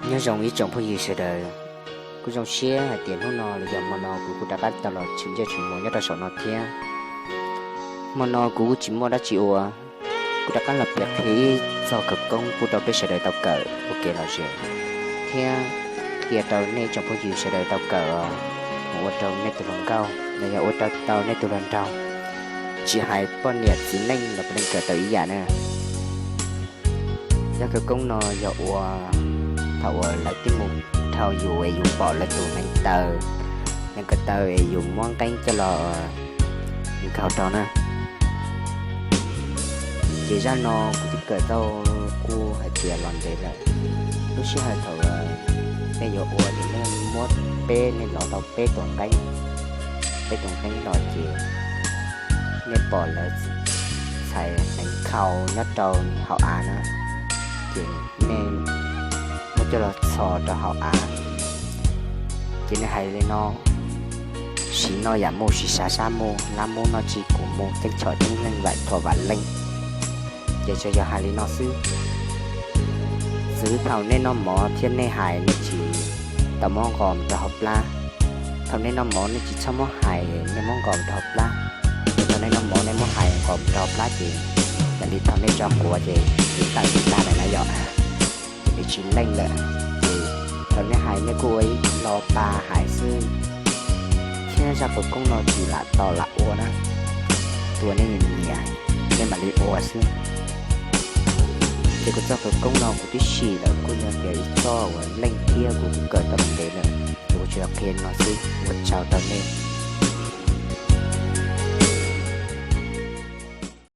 Nyob zoo ib tsoom phooj ywg sawv daws, kuv zoo siab hais tias hnub no los yog hmo no kuv kuj rov qab tau los tshwm ntsej tshwm muag nyob rau saum no thiab. Hmo no kuv kuj tsis muaj dab tsi ua, kuv rov qab los piav qhia ib txog khawv koob pub rau peb sawv daws tau kawm ua kev lom zem, thiab qhia rau nej tsoom phooj ywg sawv daws tau kawm os, mus ua rau nej tus hluas nkauj los yog ua rau tau nej tus hluas nraug, tsis hais poj niam txiv neej los puav leej kawm tau ib yam na. Zaj khawv koob no yog ua thaum uas lawv twb mus dhau yus es yus pom lawv tus hneev taw, hneev ko taw es yus muab nqeeb coj los nkhaus rau na. Ces zaj no kuv twb kawm tau kuj hais tias los ntev lawm. Lub sij hawm thaum nej yuav ua ces nej muab peb, nej lov tau peb tus nqeeb, peb tus nqeeb los ces nej pom lawv txhais hneev nkhaus nyob rau hauv av na, ces nej muab coj los txhos rau hauv av. Ces nej hais li no: Siv noj yam mus, siv sav sab mus, lab mub noj tsis kuv mus, ceeb tsho ceeb leej, vam thuam vam leej. Ces tsuas yog hais li no xwb. Txwv thaum nej noj mov thiab nej hais nej tsis tau muab nqos mus rau hauv plab. Thaum nej noj mov nej tsis txhob muab hais nej muab nqos mus rau hauv plab. Ces thaum nej noj mov nej muab hais nqos mus rau hauv plab ces yam li thaum nej tso quav ces nws tawm mus tag lawm na yom, ces nws tsis leej lawm. Ces thaum nej hais nej kuj ua ib lo pa hais xwb, thiab zaj khawv koob no tsis lam tos lam ua na, tus uas nej nyiam nej mam li ua xwb. Ces kuv txoj khawv koob no kuv twb sim lawm, kuj yog tias ib txoj uas leej thiab kuv kuj kawm tau ntev lawm, ces kuv tsuas qhia no xwb, ua tsaug rau nej.